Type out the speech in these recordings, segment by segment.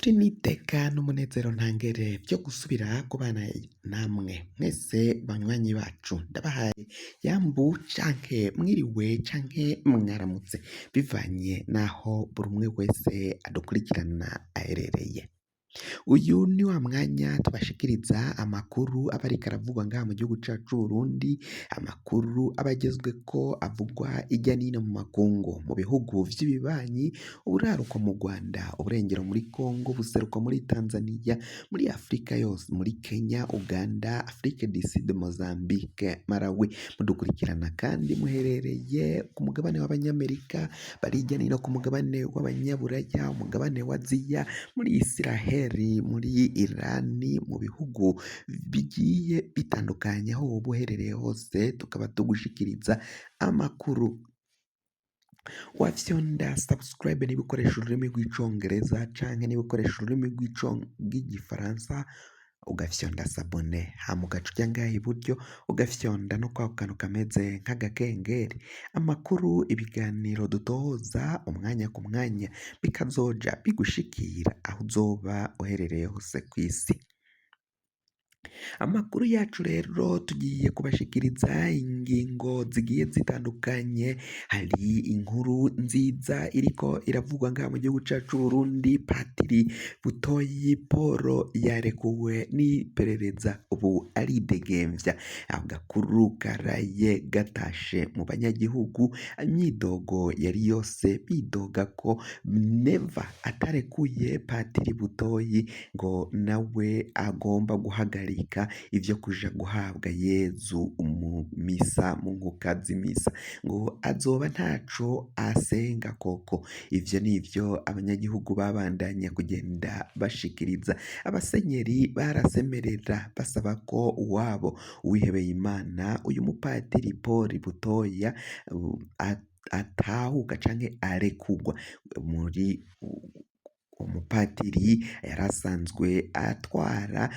Turi n'iteka n'umunezero ntangere vyo gusubira kubana namwe mwese banywanyi bacu. Ndabahaye yambu canke mwiriwe canke mwaramutse, bivanye n'aho buri umwe wese adukurikirana aherereye. Uyu ni wa mwanya tubashikiriza amakuru aba ariko aravugwa ngaha mu gihugu cacu c'Uburundi, amakuru aba agezweko avugwa irya nino mu makungu, mu bihugu vy'ibibanyi, uburaruko mu Rwanda, uburengero muri Congo, ubuseruko muri Tanzania, muri Afrika yose, muri Kenya, Uganda, Afrique du Sud, Mozambique, Malawi. Mudukurikirana kandi muherereye ku mugabane w'Abanyamerika, bari hirya nino ku mugabane w'Abanyaburaya, umugabane wa Aziya, muri Israheli, muri Irani, mu bihugu bigiye bitandukanye, aho woba uherereye hose tukaba tugushikiriza amakuru. Wafyonda subscribe niba ukoresha ururimi rw'Icongereza, canke niba ukoresha ururimi rw'Igifaransa ugafyonda s'abonner, hama ugaca uja ngaha iburyo ugafyonda no kwako kantu kameze nk'agakengeri. Amakuru, ibiganiro dutoza umwanya ku mwanya bikazoja bigushikira aho uzoba uherereye hose kw'isi. Amakuru yacu rero, tugiye kubashikiriza ingingo zigiye zitandukanye. Hari inkuru nziza iriko iravugwa ngaha mu gihugu cacu c'Uburundi: Patiri Butoyi Paul yarekuwe n'iperereza, ubu aridegemvya. Agakuru karaye gatashe mu banyagihugu, imyidogo yari yose, bidoga ko Neva atarekuye Patiri Butoyi, ngo nawe agomba guhagarika ivyo kuja guhabwa Yezu mu misa, mu nkuka z'imisa, ngo azoba ntaco asenga koko. Ivyo nivyo abanyagihugu babandanya kugenda bashikiriza. Abasenyeri barasemerera basaba ko uwabo uwihebeye Imana, uyu mupatiri Paul Butoya, atahuka canke arekugwa. Muri umupatiri yari asanzwe atwara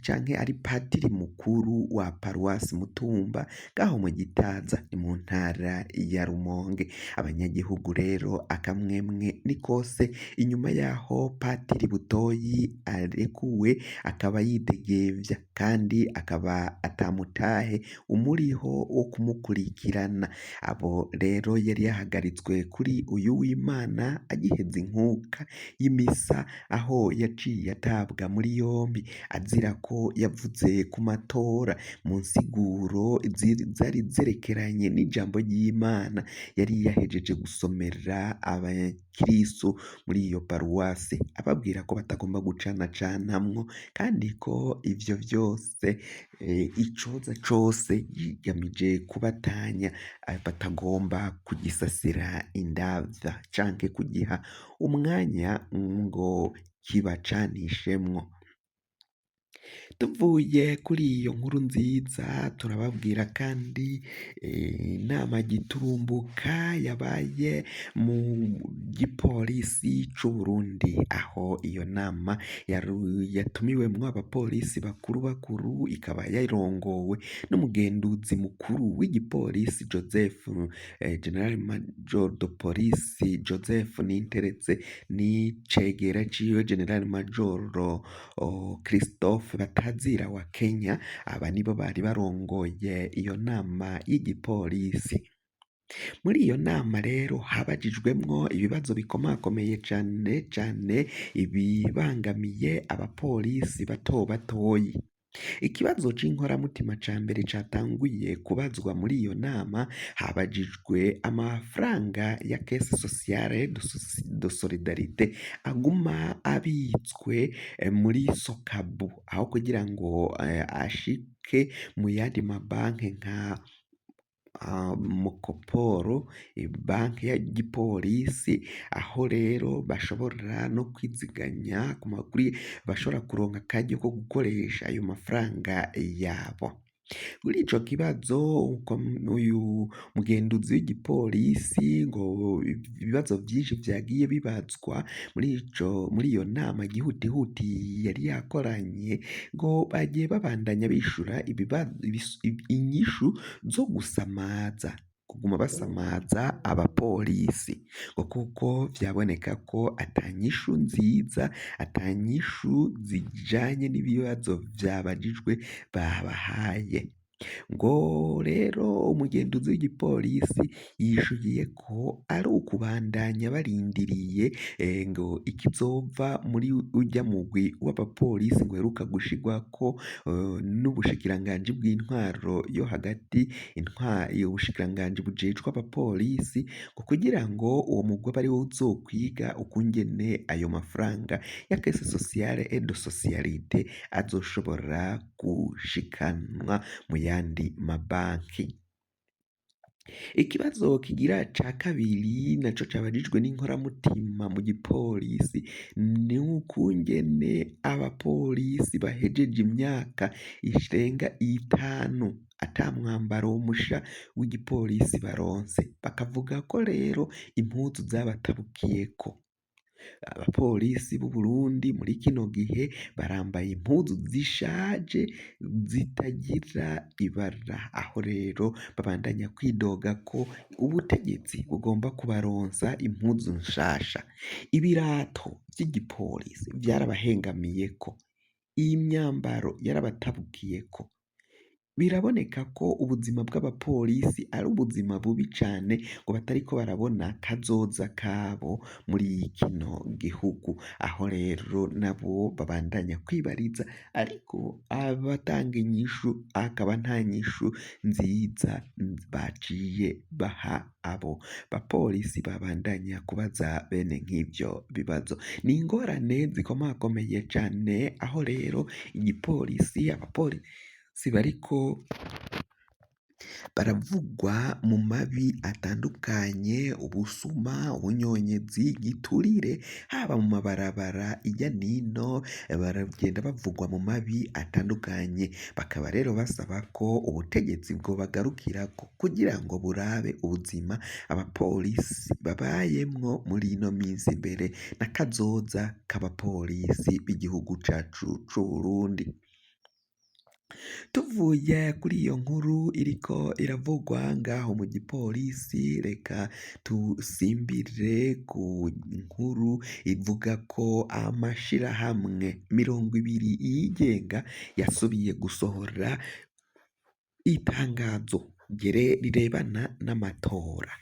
canke ari patiri mukuru wa paruwasi Mutumba ngaho mu Gitaza, ni mu ntara ya Rumonge. Abanyagihugu rero akamwemwe ni kose inyuma yaho Patiri Butoyi arekuwe, akaba yidegemvya kandi akaba atamutahe umuriho wo kumukurikirana. Abo rero yari yahagaritswe kuri uyu w'Imana agiheza inkuka y'imisa, aho yaciye atabwa muri yombi azira ko yavuze ku matora mu nsiguro zari zerekeranye n'ijambo ry'Imana yari yahejeje gusomera abakirisu muri iyo paruwasi, ababwira ko batagomba gucanacanamwo, kandi ko ivyo vyose icoza cose kigamije kubatanya batagomba kugisasira indavya canke kugiha umwanya ngo kibacanishemwo. Tuvuye kuri iyo nkuru nziza, turababwira kandi inama giturumbuka yabaye mu gipolisi c'Uburundi, aho iyo nama yatumiwemwo abapolisi bakuru bakuru, ikaba yarongowe n'umugenduzi mukuru w'igipolisi Joseph, General Major de Police Joseph Ninteretse, n'icegera ciwe General Major Christophe Batazira wa Kenya. Aba nibo bari barongoye iyo nama y'igipolisi. Muri iyo nama rero habajijwemwo ibibazo bikomakomeye, cane cane ibibangamiye abapolisi bato batoyi. Ikibazo c'inkoramutima ca mbere catanguye kubazwa muri iyo nama, habajijwe amafaranga ya caisse sociale de solidarité aguma abitswe muri Sokabu aho kugira ngo ashike mu yandi mabanki nka Mukoporo, banki ya gipolisi, aho rero bashobora no kwiziganya ku makuri, bashobora kuronka akaryo ko gukoresha ayo mafaranga yabo. Muri ico kibazo, uyu mugenduzi w'igipolisi ngo ibibazo vyinshi vyagiye bibazwa muri iyo nama gihutihuti yari yakoranye, ngo bagiye babandanya bishura inyishu zo gusamaza. kuguma basamaza abapolisi, ngo kuko vyaboneka ko ata nyishu nziza, ata nyishu zijanye n'ibibazo vyabajijwe babahaye. Ngo rero umugenduzi w'igipolisi yishuye ko ari ukubandanya barindiriye ngo ikizova muri urya mugwi w'abapolisi ngo uheruka gushirwako n'ubushikiranganji bw'intwaro yo hagati, ubushikiranganji bujejwe abapolisi, ngo kugira ngo uwo mugwi abe ariwo uzokwiga ukungene ayo mafaranga ya caisse sociale et de solidarité azoshobora gushikanwa mu yandi mabanki. Ikibazo kigira ca kabiri naco cabajijwe n'inkoramutima mu gipolisi ni ukungene abapolisi bahejeje imyaka irenga 5 ata mwambaro musha w'igipolisi baronse, bakavuga ko rero impuzu zabatabukiyeko. Abapolisi b'u Burundi muri kino gihe barambaye impuzu zishaje zitagira ibara, aho rero babandanya kwidoga ko ubutegetsi bugomba kubaronsa impuzu nshasha. Ibirato vy'igipolisi vyarabahengamiyeko, iyi myambaro yarabatabukiyeko. Biraboneka ko ubuzima bw'abapolisi ari ubuzima bubi cane, ngo batariko barabona kazoza kabo muri kino gihugu, aho rero nabo babandanya kwibariza, ariko abatanga inyishu akaba nta nyishu nziza baciye baha abo bapolisi babandanya kubaza bene nk'ivyo bibazo. Ni ingorane zikomakomeye cane, aho rero igipolisi, abapolisi bariko baravugwa mu mabi atandukanye, ubusuma, ubunyonyezi, igiturire, haba mu mabarabara irya nino, baragenda bavugwa mu mabi atandukanye, bakaba rero basaba ko ubutegetsi bwobagarukirako kugira ngo burabe ubuzima abapolisi babayemwo muri ino minsi imbere n'akazoza k'abapolisi b'igihugu cacu c'Uburundi. Tuvuye kuri iyo nkuru iriko iravugwa ngaho mu gipolisi, reka tusimbire ku nkuru ivuga ko amashirahamwe 20 yigenga yasubiye gusohora itangazo rirebana n'amatora.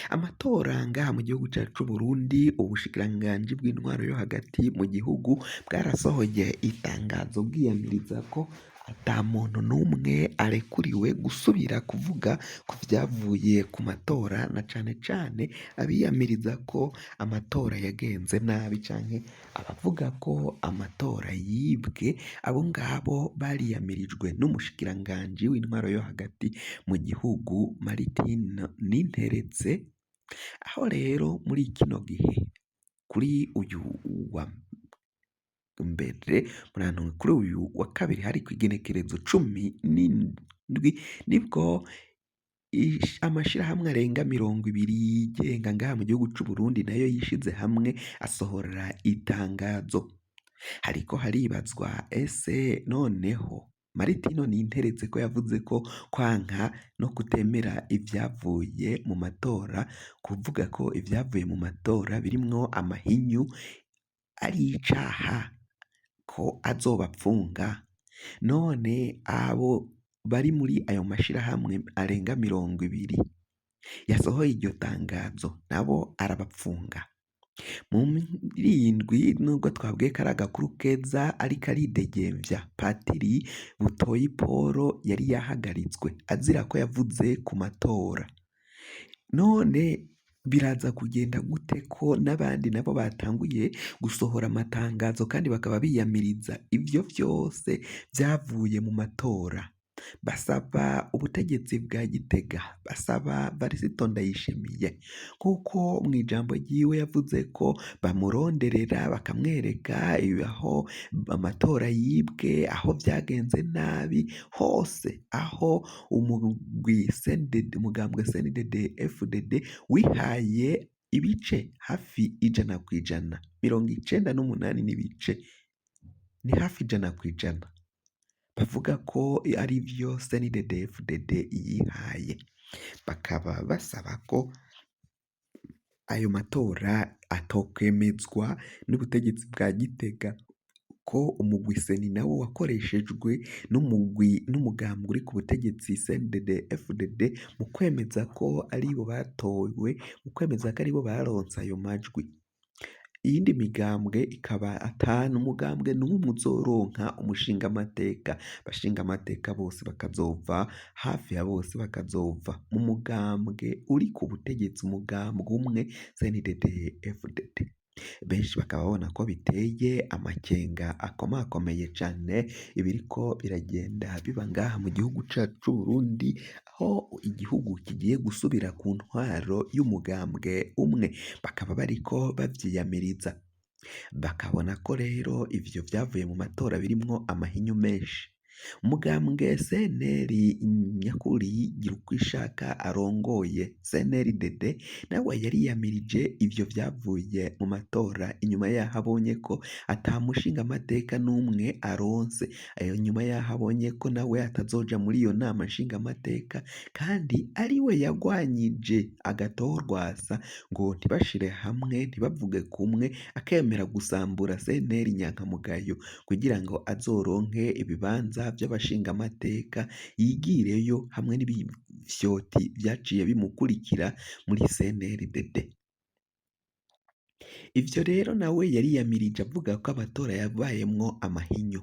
Amatora ngaha mu gihugu cacu c'Uburundi, ubushikiranganji bw'intwaro yo hagati mu gihugu bwarasohoye itangazo bwiyamiriza ko ata muntu n'umwe arekuriwe gusubira kuvuga ku vyavuye ku matora, na cane cane abiyamiriza ko amatora yagenze nabi canke abavuga ko amatora yibwe, abo ngabo bariyamirijwe n'umushikiranganji w'intwaro yo hagati mu gihugu Martine Ninteretse, aho rero muri kino gihe kuri uyu wa mbere, kuri uyu wa kabiri hari kw'igenekerezo 17, nibwo amashirahamwe arenga 20 yigenga ngaha mu gihugu c'Uburundi nayo yishize hamwe asohora itangazo. Hariko haribazwa ese noneho Martino Ninteretse ko yavuze ko kwanka no kutemera ivyavuye mu matora, kuvuga ko ivyavuye mu matora birimwo amahinyu ari icaha, ko azobapfunga, none abo bari muri ayo mashirahamwe arenga 20 yasohoye iryo tangazo nabo arabapfunga. Muri iyi ndwi nubwo twabwiye ko ari agakuru keza ariko aridegemvya, Patiri Butoyi Paul yari yahagaritswe azira ko yavuze ku matora, none biraza kugenda gute ko n'abandi nabo batanguye gusohora amatangazo kandi bakaba biyamiriza ivyo vyose vyavuye mu matora, basaba ubutegetsi bwa Gitega, basaba Varisito Ndayishimiye kuko mw'ijambo ryiwe yavuze ko bamuronderera bakamwereka aho amatora yibwe, aho vyagenze nabi hose, aho umugwi umugambwe CNDD FDD wihaye ibice hafi 100%, 98 n'ibice, ni hafi 100%, bavuga ko arivyo CNDD FDD yihaye. Bakaba basaba ko ayo matora atokwemezwa n'ubutegetsi bwa Gitega, ko umugwi CENI nawo wakoreshejwe n'umugwi n'umugambwe uri ku butegetsi CNDD FDD mu kwemeza ko aribo batowe, mu kwemeza ko aribo baronse ayo majwi. Iyindi migambwe ikaba ata n'umugambwe n'umwe uzoronka umushingamateka, abashingamateka bose bakazova hafi ya bose bakazova mu mugambwe uri ku butegetsi, umugambwe umwe CNDD FDD. Benshi bakaba babona ko biteye amakenga akomakomeye cane ibiriko biragenda biba ngaha mu gihugu cacu c'Uburundi, aho igihugu kigiye gusubira ku ntwaro y'umugambwe umwe, bakaba bariko bavyiyamiriza, bakabona ko rero ivyo vyavuye mu matora birimwo amahinyu menshi. Umugambwe CNL nyakuri Girukwishaka arongoye CNLDD nawe yariyamirije ivyo vyavuye mu matora inyuma yaho abonye ko ata mushingamateka n'umwe aronse, inyuma yaho abonye ko nawe atazoja muri iyo nama nshingamateka kandi ariwe yagwanyije agatorwasa ngo ntibashire hamwe ntibavuge kumwe, akemera gusambura CNL nyankamugayo kugira ngo azoronke ibibanza vy'abashingamateka yigireyo hamwe n'ibifyoti vyaciye bimukurikira muri CNLDD. Ivyo rero nawe yariyamirije avuga ko amatora yabayemwo amahinyu,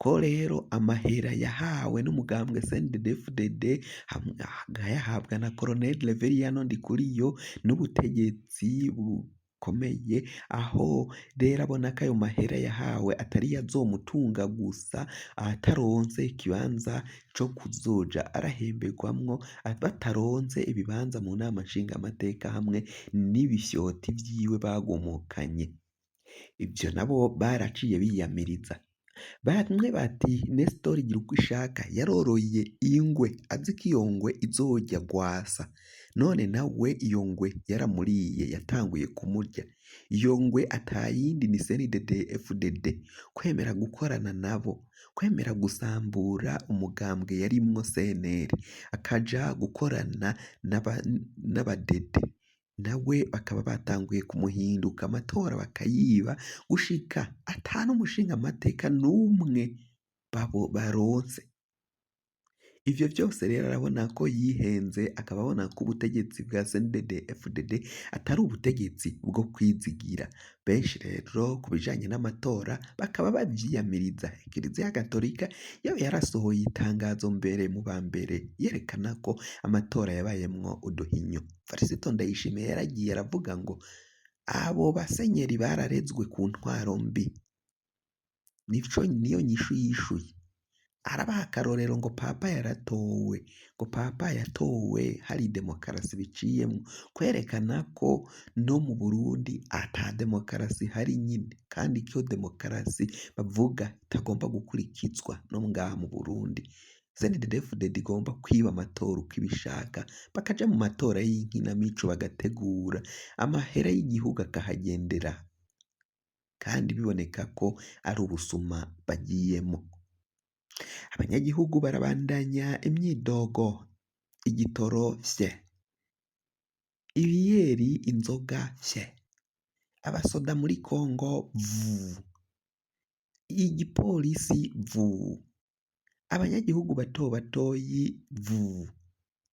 ko rero amahera yahawe n'umugambwe CNDD-FDD akayahabwa na Colonel Reveriyano Ndikuriyo n'ubutegetsi bukomeye, aho rero abona ko ayo mahera yahawe atari azomutunga gusa, ataronse ikibanza co kuzoja arahemberwamwo, bataronse ibibanza mu nama nshingamateka hamwe n'ibifyoti vyiwe bagumukanye. Ivyo nabo baraciye biyamiriza. Bamwe bati Nestor Girukwishaka yaroroye ingwe azi ko iyo ngwe izorya gwasa, none nawe iyo ngwe yaramuriye yatanguye kumurya. Iyo ngwe atayindi ni CNDD FDD, kwemera gukorana nabo, kwemera gusambura umugambwe yarimwo CNL, akaja gukorana n'abadede, nawe bakaba batanguye kumuhinduka amatora bakayiba gushika ata n'umushingamateka n'umwe babo baronse. Ivyo vyose rero arabona ko yihenze, akaba abona ko ubutegetsi bwa CNDD FDD atari ubutegetsi bwo kwizigira. Benshi rero ku bijanye n'amatora bakaba bavyiyamiriza. Kiliziya Gatolika yo yarasohoye itangazo mbere mu ba mbere yerekana ko amatora yabayemwo uduhinyu. Varisito Ndayishimiye yaragiye aravuga ngo abo basenyeri bararezwe ku ntwaro mbi, nico niyo nyishu yishuye. Arabaha akarorero ngo papa yaratowe, ngo papa yatowe hari demokarasi biciyemwo, kwerekana ko no mu Burundi ata demokarasi ihari nyine, kandi ko demokarasi bavuga itagomba gukurikizwa no ngaha mu Burundi. CNDD-FDD igomba kwiba amatora uko ibishaka, bakaja mu matora y'inkinamico bagategura, amahera y'igihugu akahagendera, kandi biboneka ko ari ubusuma bagiyemo. Abanyagihugu barabandanya imyidogo, igitoro fye, ibiyeri inzoga fye, abasoda muri Kongo vu, igipolisi vu, abanyagihugu bato batoyi vu,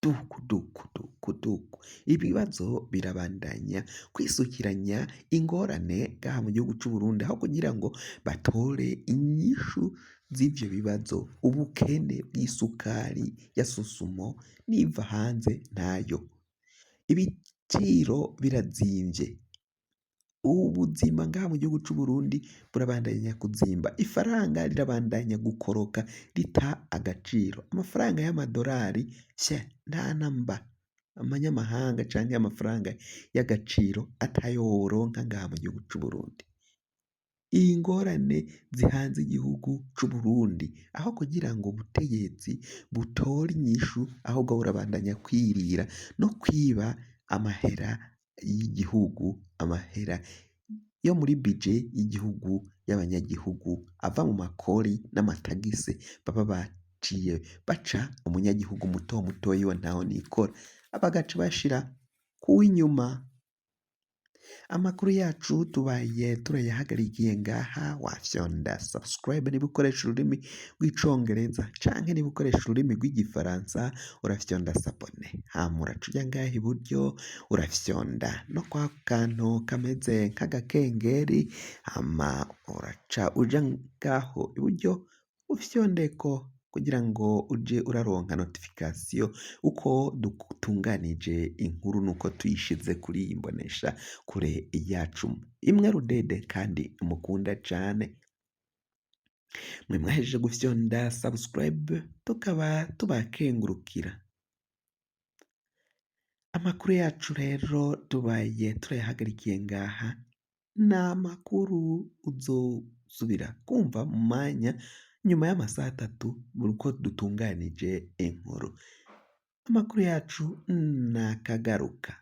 duku duku duku duku. Ibibazo birabandanya kwisukiranya ingorane ngaha mu gihugu c'Uburundi, aho kugira ngo batore inyishu z'ivyo bibazo, ubukene bw'isukari ya susumo n'iva hanze ntayo, ibiciro birazimvye, ubuzima ngaha mu gihugu c'Uburundi burabandanya kuzimba, ifaranga rirabandanya gukoroka rita agaciro, amafaranga y'amadorari fye nta namba, amanyamahanga canke amafaranga y'agaciro atayo woronka ngaha mu gihugu c'Uburundi. Ingorane zihanze igihugu c'Uburundi, aho kugira ngo ubutegetsi butore inyishu, ahubwo burabandanya kwirira no kwiba amahera y'igihugu, amahera yo muri bije y'igihugu y'abanyagihugu ava mu makori n'amatagisi baba Baciye baca umunyagihugu muto mutoyi wa ntaho nikora bagaca bashira kuw'inyuma. Amakuru yacu tubaye turayahagarikiye ngaha. Wafyonda subscribe niba ukoresha ururimi rw'Icongereza, canke niba ukoresha ururimi rw'Igifaransa urafyonda s'abonner, hama uraca uja ngaha iburyo, urafyonda no kwa kantu kameze nk'agakengeri, hama uraca uja ngaho iburyo ufyondeko kugira ngo uje uraronka notification uko dutunganije inkuru nuko tuyishize kuri iyi mbonesha kure yacu imwe rudede kandi mukunda cane. Mwe mwahejeje gufyonda subscribe, tukaba tubakengurukira. Amakuru yacu rero tubaye turayahagarikiye ngaha. Ni amakuru uzosubira kumva mu mwanya nyuma y'amasaha 3 uko dutunganije inkuru. Amakuru yacu nakagaruka,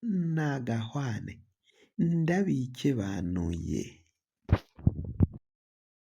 nagahwane, ndabikebanuye.